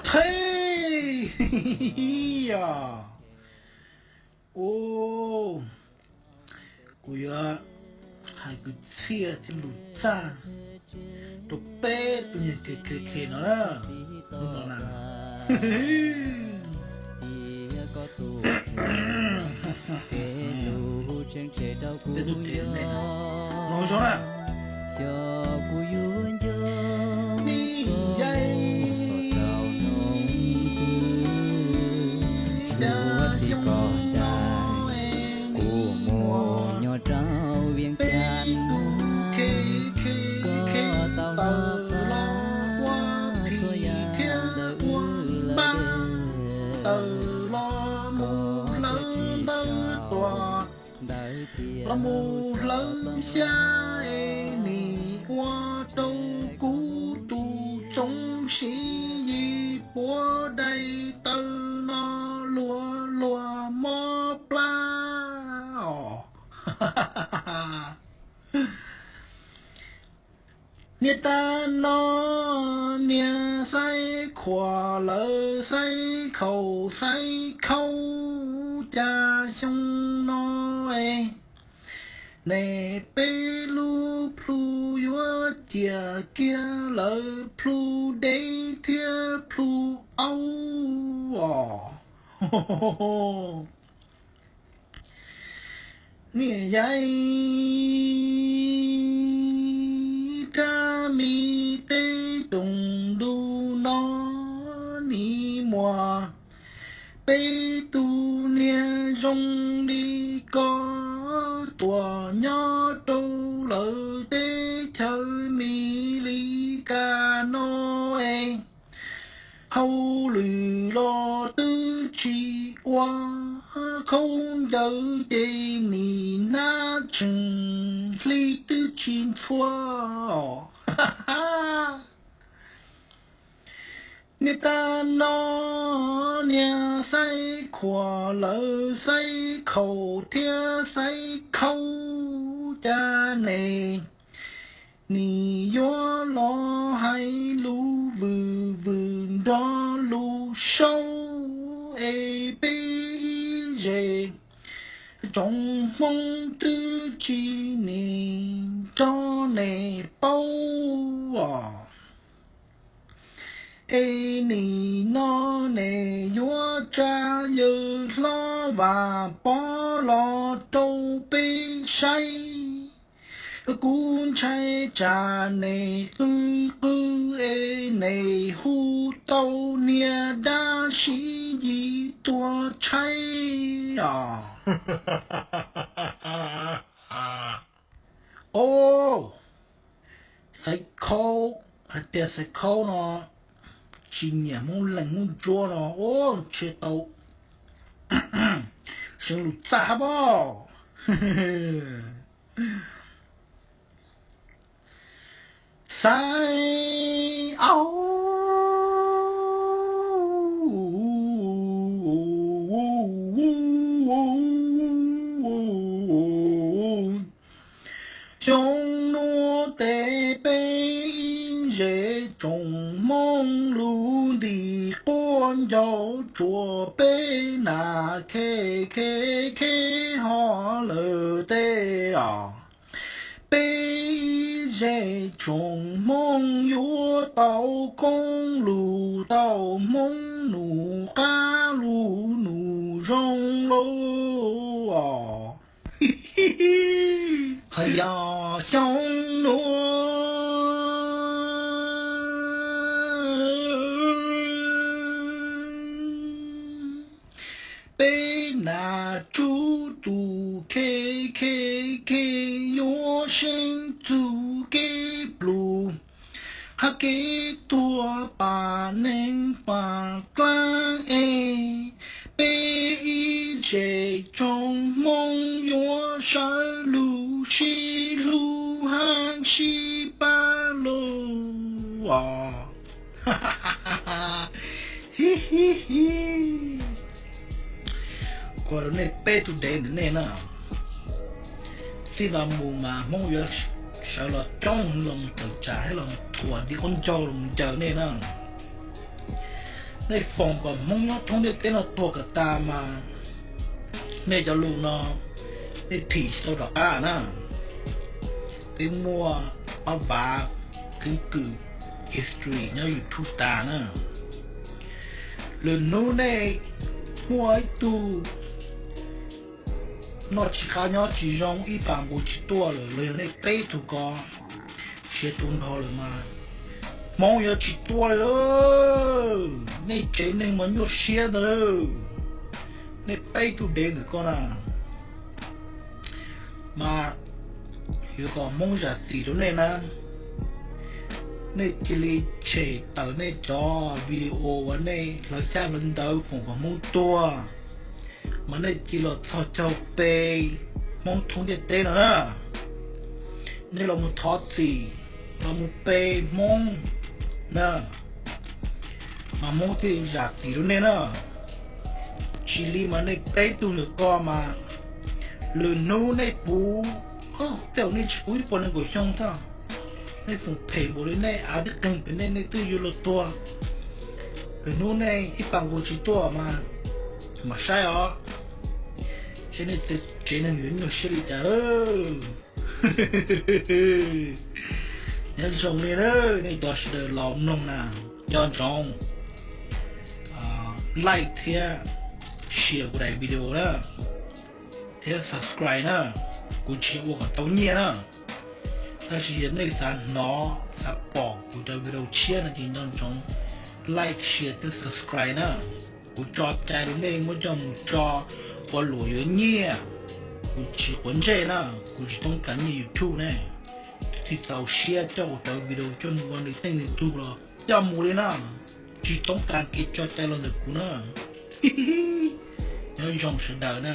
Thej, yog, u, kuv yuav hais kwv txhiaj thiab lus txaj rau peb tus niag ke ke ke no na. Hnub no na, peb tus ke ne, no zoo na. Xyov kuv yuav nco, nim yaim ib tag xyoo no, kuv mus nyob rau Vias Cas, koj tau nrog los ua phim thiab ua npab, tawm los mus hlawv ntawv tuaj, los mus hlawv xyab, es nim ua rau kuv tus txoov siv yim puav daim tawv no luag luag mob plab os. Niag tag no niag xaib khuam lawv xaib khaum xaib khaub cas xyoo no es, ne peb lub plhu yuav ciam kiag lawv plhu deb thiab plhu aub os. Nim yaim kab me teb toom ntu no, nim muaj peb tus niag zoo li ko tuaj nyob rau lawv teb chaws Mis Lis Kas no es, hauj lwm los twb tsis ua, khaub ncaws ces nim hnab tseem hli twb tsis ntxhua. Niag tag no niag xaib khuam lawv xaib khaum thiab xaib khaub cas ne, nim yuav los hais lus vwm vwm nrog lus saub es peb ib zes tsoom Hmoob twb tsis nim nrog ne paub os. Es nim no ne yuav tsa yawg hlob Vam Pov los rau peb saib. Kuv ntshai tsam ne qw qw es ne hu tau niag dab Siv Yis tuag tshaib os. Os, Xaiv Khaub, hais tias Xaiv Khaub no tsis nyiam Hmoob Leeg Hmoob Ntsuab no, os, ntshe tau seev lus txaj hab pob. Xaiv Aub, xyoo nuav tes peb ib zes tsoom Hmoob lug ntim quab ncaug tsuas peb nam khe khe khe ho lawm tej os. Peb ib zes tsoom Hmoob yuav tau koob lug tau Hmoob num qab lug num zoo lauj os. Hos yog xyoo nuav peb nam tsub tus khe khe khe yuav seeb txug kev plug hab kev tuag pam neeg pam dlaab es peb ib zes tsoom Hmoob yuav sawv lug sib hlub hab sib pab lauj os. Hib hib hib. Kuas rau nej peb tug dev ntawm nej na. Txij no mus mas Hmoob yuav sawv los coob los mus tawm tsam hab los thuam ntiv quab ncaug los ncaws nej na. Nej foom kom Hmoob nyob thoob ntiaj teb no tuag kom tas mas nej cov lus no nej thim tsis tau rov qab na. Twb muaj ob vav keeb kwm history nyob YouTube tas na. Lwm hnub nej muaj ib tug noj tsis qab nyob tsis zoo ib pas nqus tsis tuaj lawm los yog nej peb tug ko siav tu nrho lawm mas Hmoob yuav tsis tuaj li. Nej tsev neeg mas nyuaj siab ntag. Nej peb tug dev ntawm ko na mas yuav kom Hmoob zam txim rau nej na. Nej cia li tshem tawm nej cov video uas nej hlawv xyab hlawv ntawv foom kom Hmoob tuag, mas nej cia li los txhos caug pe Hmoob thoob ntiaj teb no na. Nej los mus thov txim, los mus pe Hmoob na, mas Hmoob thiaj zam txim rau nej na. Tsis li mas nej peb tug ntawm ko mas lwm hnub nej puv, tej zaum nej tsis puv ib puas nees nkaum xyoo thiab, nej foom phem npaum li nej av twb qeeg pem nej, nej twb yuav luag tuag. Lwm hnub nej ib pas nqus tsis tuaj mas, mam saib os, seb nej tsev neeg yuav nyuaj siab li cas lawm. Nyob zoo li na, nej cov sawv daws los mloog na, nco ntsoov like thiab share kuv daim video na, thiab subscribe na. Kuv tsis yog ua kom tau nyiaj na, tab sis yog nej xav hnov xav pom kuv cov video tshiab no ces nco ntsoov like, share thiab subscribe na. Kuv tso cai rau nej muab coj mus tso ua luam yuav nyiaj. Kuv tsis quav ntsej na, kuv tsis toob kas nyiaj YouTube ne. Twb txaus siab coj kuv cov video coj mus ua nws teej nws tug los coj mus li na, tsis toob kas kev tso cai los ntawm kuv na. Nyob zoo sawv daws na.